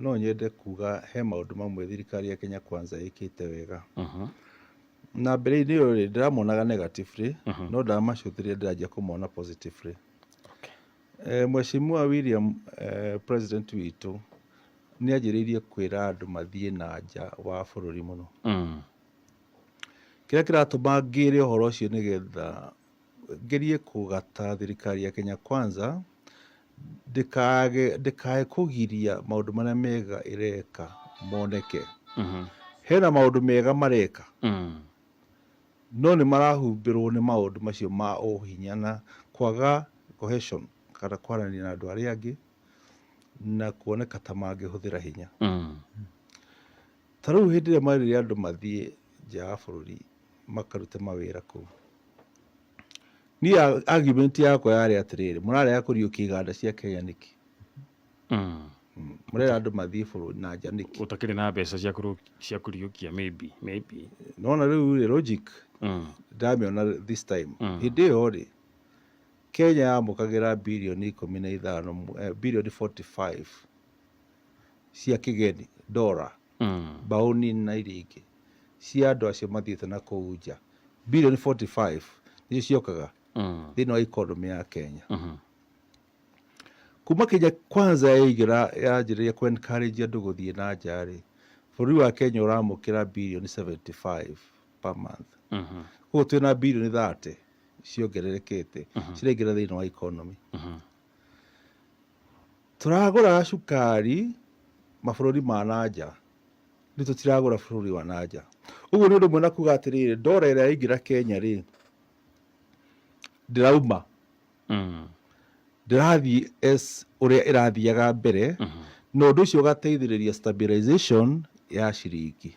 No nyende kuga he maũndũ mamwe thirikari ya Kenya Kwanza ĩkĩte wega. Na mbere-inĩ ĩyo rĩ, ndĩramonaga negatively, no ndamacũthĩrĩria ndĩranjia kũmona positively. Mheshimiwa William, president witũ, nĩ anjĩrĩirie kwĩra andũ mathiĩ na nja wa bũrũri mũno. Kĩrĩa kĩratũma ngĩre ũhoro ũcio nĩgetha ngerie kũgata thirikari ya Kenya Kwanza ndĩkae kũgiria maũndũ marĩa mega ĩreka moneke. Hena maũndũ mega mareka, no nĩ marahumbĩrwo nĩ maũndũ macio ma ũhinya na kwaga cohesion kana kwaranĩria na andũ arĩa angĩ na kuoneka ta mangĩhũthĩra hinya. Ta rĩu hĩndĩ ĩrĩa marire andũ mathiĩ nja wa bũrũri makarute mawĩra kũu, niĩ argument yakwa yarĩ atĩrĩrĩ, mũrarega kũriũkia iganda cia Kenya nĩkĩ? Mũrera andũ mathiĩ bũrũri na nja nĩkĩ? Ũtakĩrĩ na mbeca cia kũriũkia, maybe. Nona rĩu rĩ, logic ndamĩona this time. Hĩndĩ ĩyo rĩ, Kenya yamũkagĩra birioni 15, birioni 45 cia kĩgeni, dora, mbaũni na iria ingĩ cia andũ acio mathiĩte na kũu nja. Birioni 45 nĩcio ciokaga thĩinĩ wa economy ya Kenya. Kuma Kenya Kwanza yaingĩra, yanjĩrĩria kũ encourage andũ gũthiĩ na nja rĩ, bũrũri wa Kenya ũramũkĩra birioni 75 per month. Koguo twĩna birioni 30 ciongererekete ciraingĩra thĩinĩ wa economy. Tũragũra cukari mabũrũri ma na nja, nĩ tũtiragũra bũrũri wa na nja. Ũguo nĩ ũndũ ũmwe na kuga atĩrĩrĩ, ndora ĩrĩa yaingĩra Kenya rĩ, ndĩrauma, ndĩrathiĩ as ũrĩa ĩrathiaga mbere, na ũndũ ũcio ũgateithĩrĩria stabilization ya ciringi.